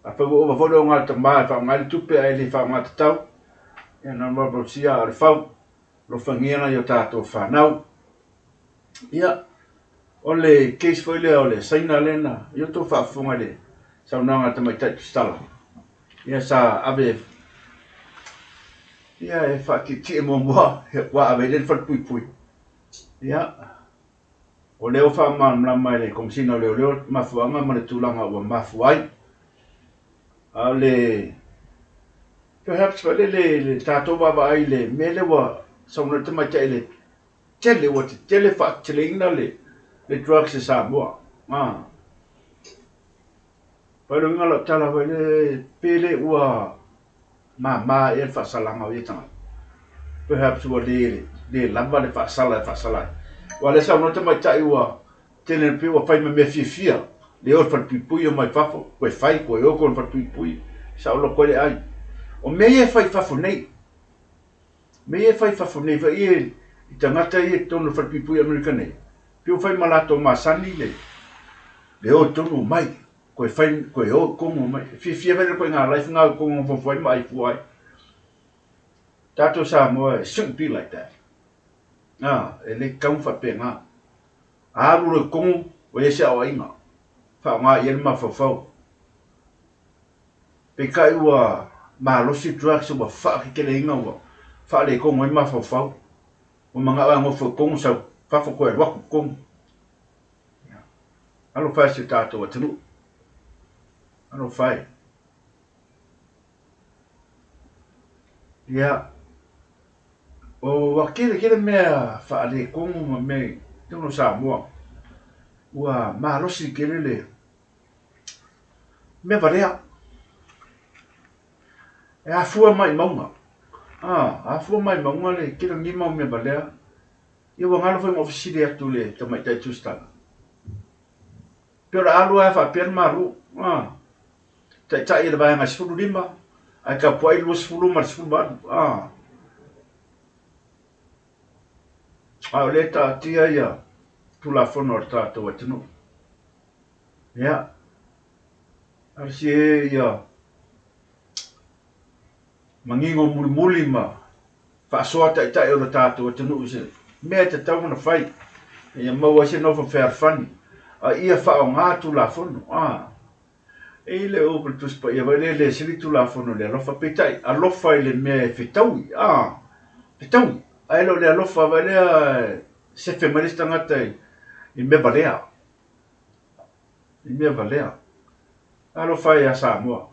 afai ua ova foi le oga tama e faaaoga ai le tupe ae le faaaoga tatau, ia, na valuvalusia aa o le fau, alofagia nai o tatou fanau. Ia, o le case foi lea o le Saina lea na, ia outou faafofoga i le saunoaga a le tamaitai Tusitala. Ia sa ave ia e faatietie muamua ua ave i le falepuipui. Ia, o lea ua faamalamalama e le Komesina o Leoleo mafuaaga ma le tulaga ua mafua ai. A o le perhaps foi lele le tatou vaavaai i le mea lea ua saunoa le tamaitai i le tele, ua tetele faateteleina le drugs i Samoa. Ah. Pai le uiga lau tala foi le pe le ua mama ea le faasalaga o ia tagata. Perhaps ua le le lava le faasala e faasala ai. Aua lea saunoa le tamaitai ua tele pei ua fai ma mea fiafia le o i le falepuipui omai fafo, toe fai, toe o i falepuipui, saoloto ai le ai. O mea ia e fai i fafo nei, mea ia e fai i fafo nei foi ia i tagata ia i totonu o le falepuipui i Amerika nei, pei ua fai ma latou masani le le o i totonu omai, toe fai, toe o i totonu omai. E fiafia foi le ituaiga life lena o i totonu nofonofo ai ma ai fua ai. Tatou Samoa, it shouldn't be like that. Ah, e le tatau ona faapena. A alu loa i totonu, ua i ai se aoaiga, faaaoga i ai le mafaufau. Peitai ua malosi drugs ua faateteleina ua faaletonu ai mafaufau. Ua manao lava e nofo i totonu sau fafo toe alu atu i totonu. Alofa e si o tatou atunuu. Alofa e. Ia, ua tele tele mea faaletonu ma mea i totonu o Samoa. Ua malosi tele le mea valea. E afua mai mauga. Afua mai mauga le tele o nei mau mea valea. Ia ua galo foi ona ou fesili atu i le tamaitai Tusitala. Pe o le a alu lava faapea le Malo. Taitai e le vaega 15 ae tapuai le 20 ma le 18. A o lea e taatia ia Tulafono a le tatou atunuu. Ia, talosia ia manino mulimuli ma faasoa taitai o le tatou atunuu i se mea e tatau ona fai ia maua ai se nofo fealofani a ia faaaoga Tulafono. E i ai le upu i le Tusi Paia foi lea, e le sili Tulafono i le alofa, peitai, alofa i le mea e fetaui, fetaui, ae le o le alofa foi lea e sefe mai le isi tagata i mea valea, i mea valea. Alofa e ia Samoa.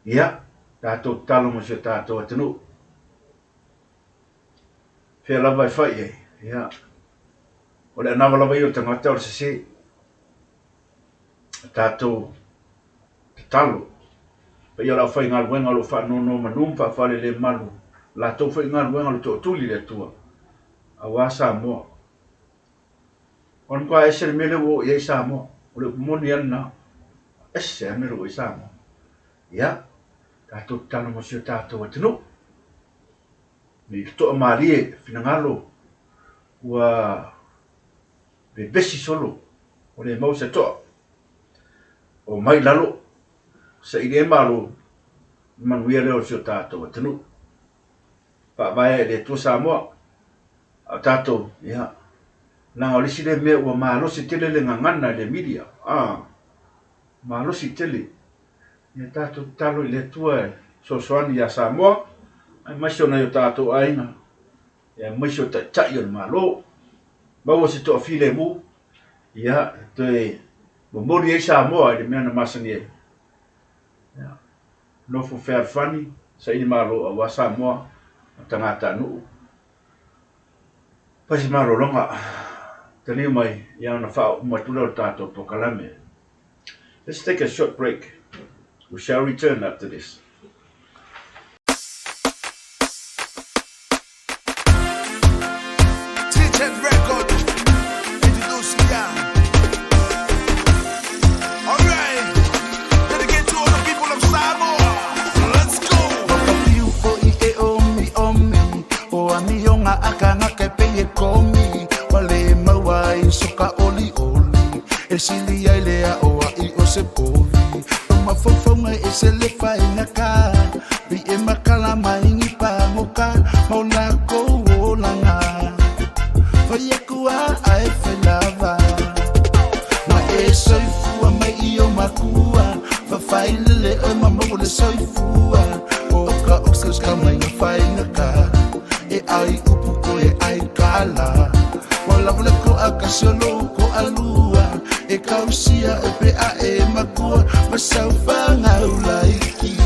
Ia, tatou tatalo mo si o tatou atunuu. Fea lava e fai i ai. Ia, o le anava lava ia o le tagata o le sese. A tatou tatalo, paia o le aufaigaluega o lo o faanonomanu ma faafalelemalu, latou foi galuega o le tootuli i le Atua, aua Samoa. O le matua ese le mea lea ua oo i ai Samoa. O le upu moni lava lena. Ese lava le mea lea ua i ai Samoa. Ia, tatou tatalo mo si o tatou atunuu. Ne i toamalie finagalo ua vevesi solo, ua le maua se toa. O mai lalo, saili ai malo, manuia lea o si o tatou atunuu. Faavae i le Atua Samoa. A o tatou, ia, leaga o le isi lea mea ua malosi tele le gagana i le media, malosi tele. Ia tatou tatalo i le Atua e fesoasoani ia Samoa, aemaise o nai o tatou aiga, aemaise o taitai o le Malo. Maua se toafilemu, ia, toe momoli ai Samoa i le mea na masani ai. Ia, nofo fealofani, saili malo aua Samoa ma tagatanuu. Fai se malologa, taliu mai, ia ona faauma atu lea o le tatou polokalame. Let's take a short break. We shall return after this. T-Jet Record, introducing ya. Alright, dedicate to all the people of Samoa. Let's go. Whakapiu o i e omi omi O amioga a kangaka e pei e komi Ua le maua ai soka oli oli E sili ai le ao ai o se povi O mafaufauga e ese le faigata Pei e makala mai ni pagoka Ma o lakou olaga Fai aku a ae fai lava Ma e soifua mai i ou makua Fafailele oe ma maua le soifua O ka oxys ka mai na faigata E ai upu ko e ai kala Ua lava le ko'a kasi o lou ko'alua E kausia e pe a e makua Ma saufagau laiki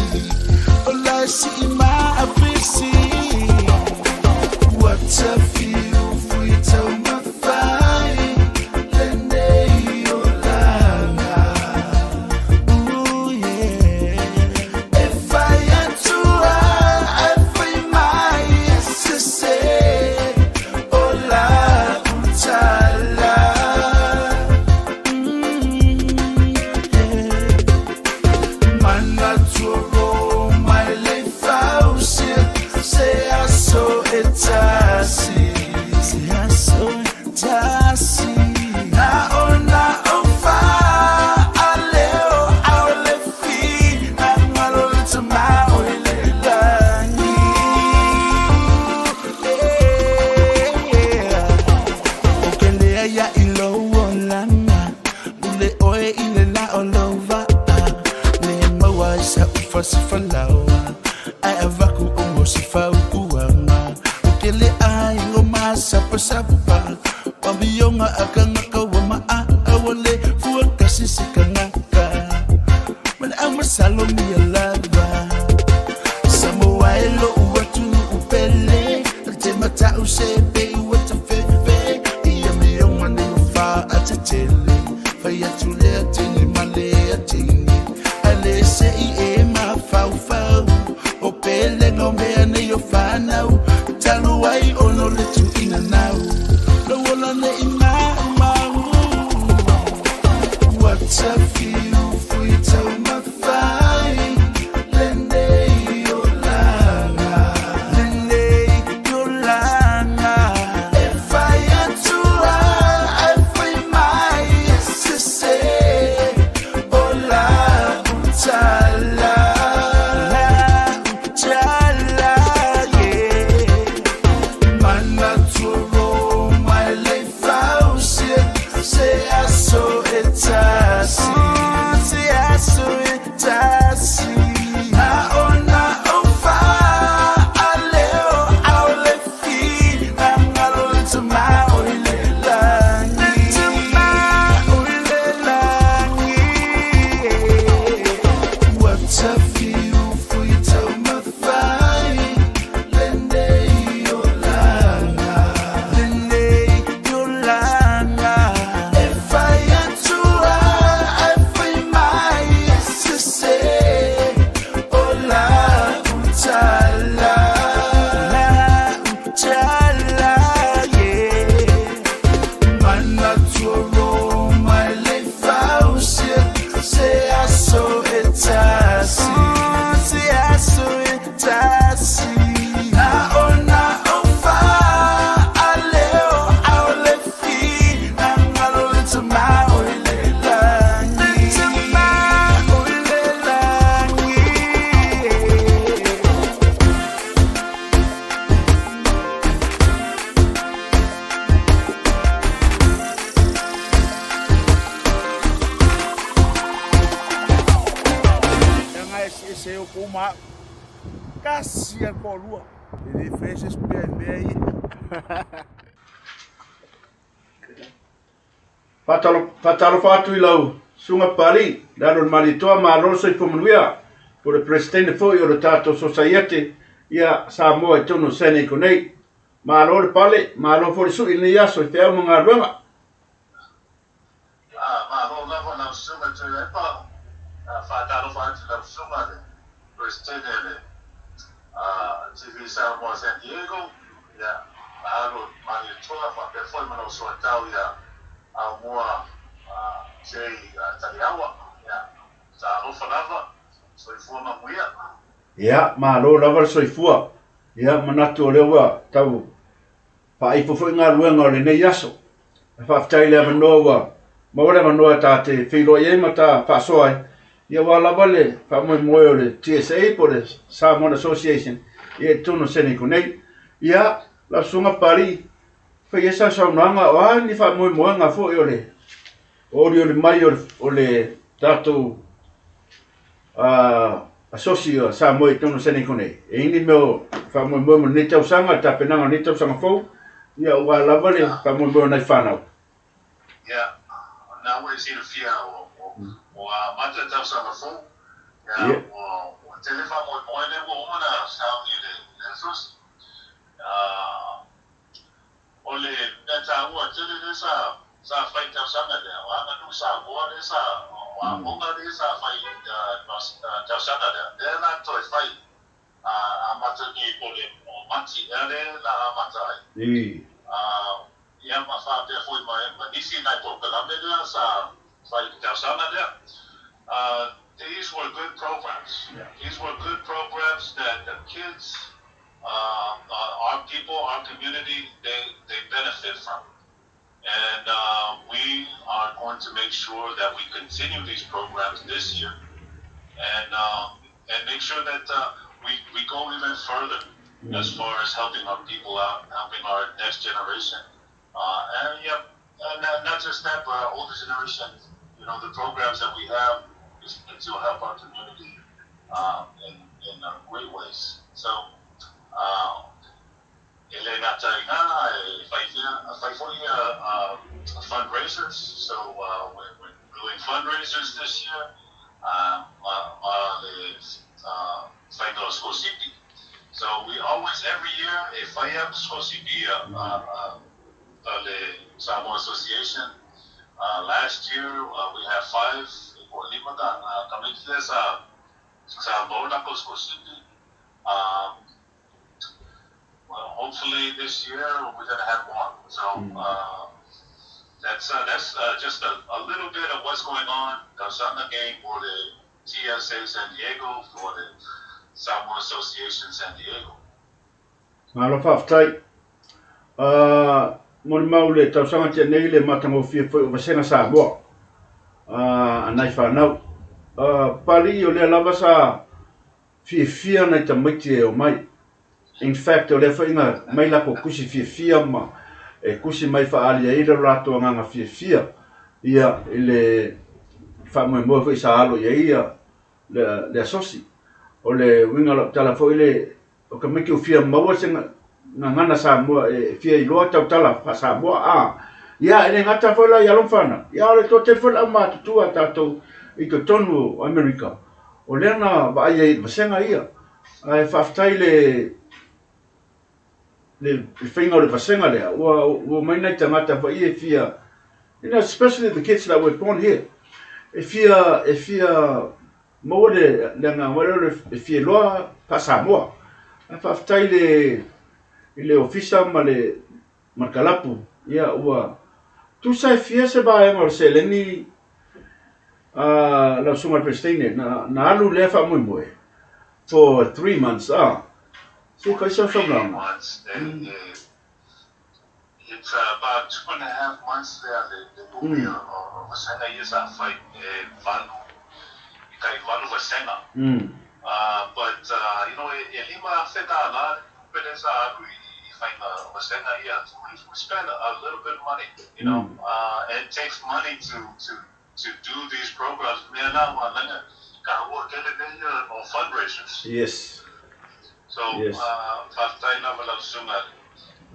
O la si'i ma'afisi Ua tafiu fui taumafai Lenei olaga. Ooh, yeah. E fai atu a e fai mai e sese o la'u tala. Yeah. Manatu o mai le fausia se aso e tasi se aso e tasi na ona o fa aleo ao le finagalo le tamao i le lagi. Yeah. O ke lea ia i lou olaga Pule oe i le la o lou va'a Le maua ai sa ufa se falaoa Ae avaku o mo se fautuaga O ke le ai o masapasapa Pamioga a kangaka ua ma'a Ua le fuakasi se kangaka Ma le au masalo mia lava Samoa e lo'u atunu'u pele Te mata'u se pe ua tafefe Ia mioga nei o fa'atetele Fai atu lea tini ma lea tini Ae le se'i e mafaufau O pelega o mea nei o fanau Talu ai ono le tu'uina nau Lou ola ne'i ma'uma'u Ua tafiu fui taumafai Lenei olaga Lenei olaga E fai atu a e fai mai ma au. Tasi a le toalua. E le faia se spare i mea ia. Faatalofa atu i lau Susuga Papalii, le alo o le Malietoa, malo le soifua manuia, po o le Peresetene foi o le tatou Sosaiete ia Samoa i totonu o San Diego nei. Malo le pale, malo foi le sui i lenei aso i feau ma galuega. Malo lava lau Susuga Tuilaepa. Faatalofa atu i lau Susuga le Peresetene o le TV Samoa San Diego, ia, Alo Malietoa faapea foi ma lou soatau ia Aumua Jay Taliaua. Ia, talofa lava, soifua manuia. Ia, malo lava le soifua. Ia, manatu o lea ua tau faaifo foi galuega o lenei aso. Ae faafetai i le avanoa ua maua le avanoa ta te feiloai ai ma ta faasoa ai, ia aua lava le faamoemoe o le TSA po o le Samoan Association ia i totonu o Senegal nei. Ia, lau Susuga Papalii, fai ai sau saunoaga, o a ni faamoemoega foi o le olioli mai o le tatou asosi o Samoa i totonu o Senegal nei. E i ai ni mea o faamoemoe mo lenei tausaga, le tapenaga o lenei tausaga fou, ia aua lava le faamoemoe o nai fanau. Ia, o lena ua e silafia ua amata le tausaga fou, ia, ua tele faamoemoe lea ua uma ona sauni e le asosi. O le mea taua tele lea sa sa fai i tausaga lea, o aganuu Samoa lea sa, o aoga lea sa fai i tausaga lea, lea la toe fai amata nei po le o Mati ea lea la amata ai. Ia ma faapea foi ma nisi nai polokalame lea sa fai i le tausaga lea. These were good programs. These were good programs that the kids our people, our community, they, they benefit from. And we are going to make sure that we continue these programs this year and, and make sure that we, we go even further as far as helping our people out, helping our next generation. And yeah, and not just that, but our older generation, you know, the programs that we have is to help our community in, in great ways. So, e le gata i ngā, e whai foi fundraisers. So we're doing fundraisers this year. Ma le whainga o Skosipi. So we always, every year, e whai a Skosipi le Samoa Association. Last year, we had five, e ko lima ka tamaiti lea sa, sa maua ko Skosipi. Well, hopefully this year we're going to have more. So that's just a little bit of what's going on. Tausaga game for the TSA San Diego, for the Samoa Association San Diego. Malo faafetai. Molimau le tausaga tea nei le matagofie foi o Vasega Samoa a nai fanau. Papalii o lea lava sa fiafia nai tamaiti e omai. In fact, o lea foi na mai latou tusi fiafia ma e tusi mai faaalia ai le latou agaga fiafia ia i le faamoemoe foi sa alo i ai ia le asosi. O le uiga o lau tala foi le o tamaiti ua fia maua se gagana Samoa e fia iloa tautala faa-Samoa a. Ia, e le gata foi la i alo ma fanau, ia o le toatele foi le aumatutua a tatou i totonu o Amerika, o lea na vaai ai i le vasega ia. Ae faafetai le le faiga o le vasega lea, ua omai nai tagata foi ia e fia, you know, especially the kids that were born here, e fia, e fia maua le agaga foi lea e fia iloa faa-Samoa. Ae faafetai le i le ofisa ma le ma le kalapu, ia ua tusa e fia se vaega o le seleni a lau susuga i le Peresetene na alu lea faamoemoe for 3 months a. Se fai sau saunoaga. Months, it's about 2.5 months there, le umi o vasega ia sa fai e valu, i tai valu vasega. But e $5,000 le tupe lea sa alu i faiga o vasega ia. We spend a little bit of money. It takes money to do these programs. Mea na ua laga Taua tele mea ia o fundraisers. Yes. So, yes. Faafetai lava lau susuga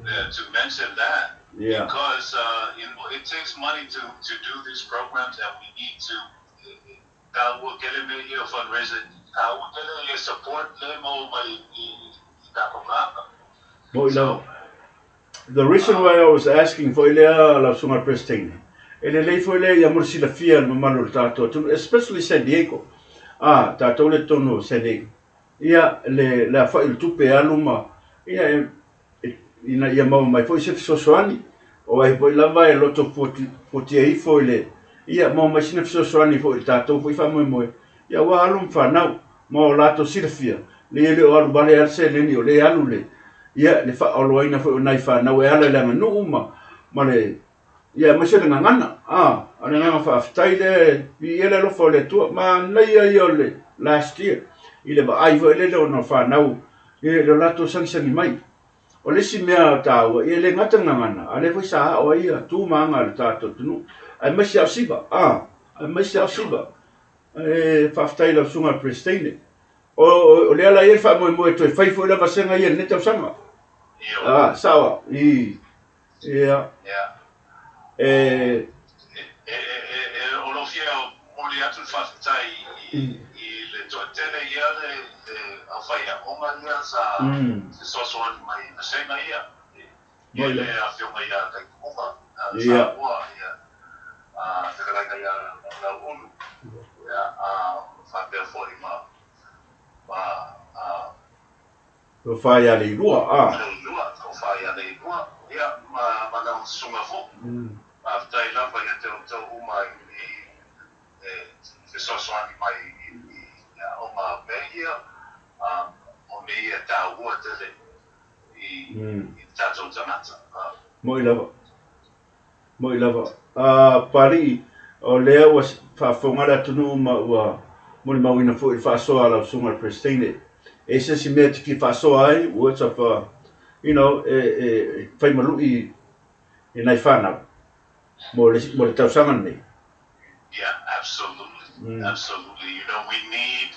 to mention that. Yeah. Because you know, it takes money to do these programs and we need to taua tele mea ia o fundraiser, taua tele ia support lea e maua mai i tatou tagata. Moi lava. The reason why I was asking foi lea lau susuga i le President, e lelei foi lea ia mo le silafia e le mamalu o le tatou atunuu, especially San Diego, a, tatou lea i totonu o San Diego, ia le le aofai o le tupe e alu ma, ia e, e, ina ia maua mai foi se fesoasoani, o ai foi lava e loto fuatia ifo i le, ia maua mai sina fesoasoani foi i le tatou foi faamoemoe, ia ua alu ma fanau, ma o latou silafia, leai e le o alu vale lava le seleni o lea e alu le, ia, le faaoloaina foi o nai fanau e ala i le aganuu ma, ma le, ia, aemaise le gagana, a, o le agaga faafetai lea e viia le alofa o le Atua. Manaia ia o le last year i le vaai foi lele ona o fanau i le latou sagisagi mai. O le isi mea taua, ia e le gata le gagana, a o lea foi sa ao ai ia tu ma aga a le tatou atunuu, aemaise lava o Siva, a, aemaise lava o Siva. E faafetai i lau Susuga i le Peresetene. O lea la e i ai le faamoemoe e toe fai foi la vasega ia i lenei tausaga. Ah, sao au. I, ia. E... E, e, e, o lo fia momoli atu le faafetai i, i le toatele ia le, le aufaiaoga ia sa fesoasoani mai i vasega ia. Ia le afioga ia Taituuga, Samoa, ia fetalaiga ia Lauulu, ia faapea foi ma ma Tofa ia Leilua, a. Leilua, Tofa ia Leilua, ia ma ma lau susuga foi. Faafetai lava ia te outou uma i le fesoasoani mai i aoga mea ia, o mea ia e taua tele i tatou tagata. Moi lava. Moi lava. A Papalii, o lea ua faafofoga le atunuu ma ua molimauina foi i le faasoa a lau Susuga i le Peresetene. E i ai se isi mea e te fia faasoa ai, words of, you know, e, e fai ma lui i nai fanau mo le, mo le tausaga lenei? Yeah, absolutely. Absolutely. You know, we need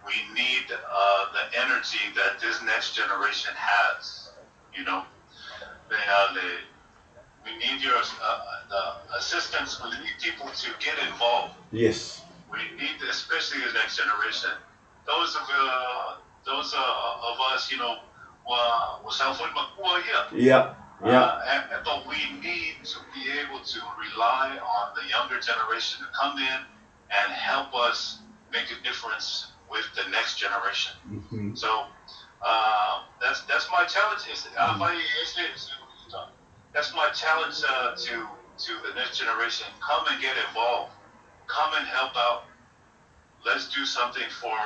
we need the energy that this next generation has, you know. They are the, we need your the assistance. We need people to get involved. Yes. We need, especially the next generation. Those of those of us, you know, ua ua saofai makua ia. Yeah. Yeah. And, but we need to be able to rely on the younger generation to come in and help us make a difference with the next generation. So that's that's my challenge. Is that's my challenge to to the next generation. Come and get involved. Come and help out. Let's do something for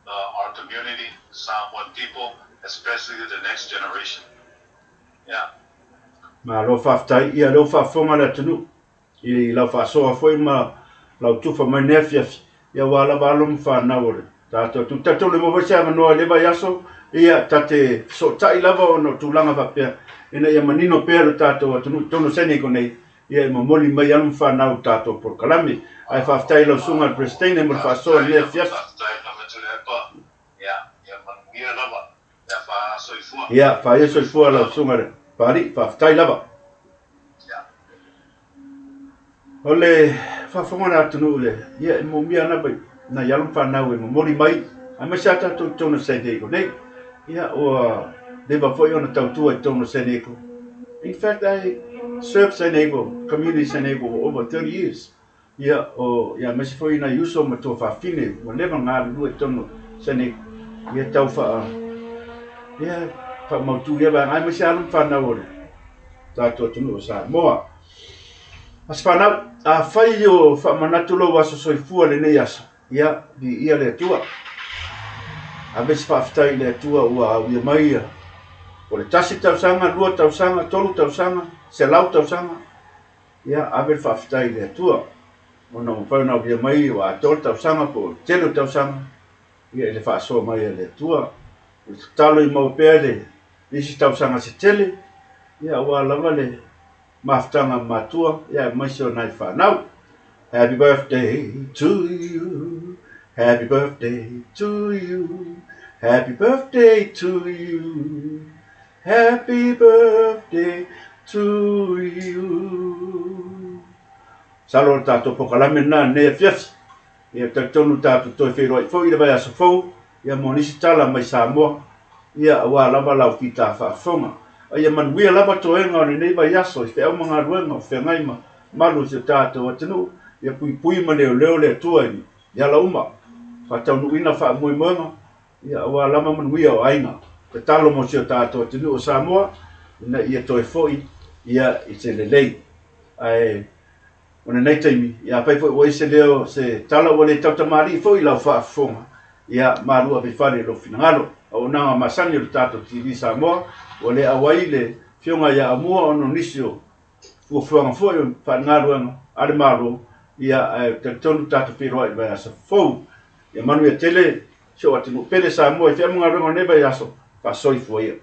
our community, Samoan people, especially the next generation. Yeah. Malo faafetai. Ia lea ua faafofoga le atunuu i lau faasoa foi ma lau tufa mai nei afiafi, ia aua lava alo ma fanau o le tatou atunuu. Talitonu e maua foi se avanoa i lea vaiaso, ia ta te fesootai lava ona o tulaga faapea ina ia manino pea lo tatou atunuu i totonu o San Diego nei, ia e momoli mai alo ma fanau i le tatou polokalame. Ae faafetai i lau Susuga i le Peresetene mo le faasoa i lenei afiafi. Faafetai lava Tuilaepa. Ia, ia manuia lava. Ia faasoifua. Ia, faaia soifua lau Susuga i le Papalii. Faafetai lava. Ia. O le faafofoga a le atunuu i le, ia e moomia lava i nai alo ma fanau e momoli mai, aemaise lava tatou i totonu o San Diego nei. Ia, ua leva foi ona tautua i totonu o San Diego. In fact, I served San Diego, community San Diego for over 30 years. Ia, o, ia, aemaise foi nai uso ma tuafafine ua leva ona galulue i totonu o San Diego. Ia, tau faa, ia, faamautu ia vaega, aemaise alo ma fanau o le tatou atunuu o Samoa. Aso fanau, afai o faamanatu lou aso soifua i lenei aso, ia, viia le Atua. Ave se faafetai i le Atua ua auia mai ia, o le tasi tausaga, lua tausaga, tolu tausaga, selau tausaga, ia, ave le faafetai i le Atua. Ona ua mafai ona auia mai ua atoa le tausaga po o le tele o tausaga, ia, i le faasoa mai a le Atua. O le tatalo ia maua pea le isi tausaga se tele, ia, aua lava le mafutaga matua, ia, aemaise o nai fanau. Happy birthday to you. Happy birthday to you, happy birthday to you, happy birthday to you. Masalo o le tatou polokalame lena i lenei afiafi. Ia talitonu tatou toe feiloai foi i le vaiaso fou, ia mo nisi tala mai Samoa, ia aua lava lau fita faafofoga. A ia manuia lava toega o lenei vaiaso i feau ma galuega o feagai ma malu o si o tatou atunuu, ia puipui ma leoleo le Atua i ala uma, faataunuuina faamoemoega, ia aua lava manuia o aiga. Tatalo mo si o tatou atunuu o Samoa, ina ia toe foi ia i se lelei. Ae o lenei taimi, ia afai foi ua i ai se leo, se tala ua le tautamalii foi i lau faafofoga, ia malu ave i fale i lou finagalo. Auaunaga masani o le tatou TV Samoa, ua le auai le Afioga ia Aumua ona o nisi o fuafuaga foi o faaligaluega a le Malo, ia ae talitonu tatou feiloai i le vaiaso fou. Ia manuia tele si ou atunuu pele Samoa i feau ma galuega o lenei vaiaso, faasoifua ia.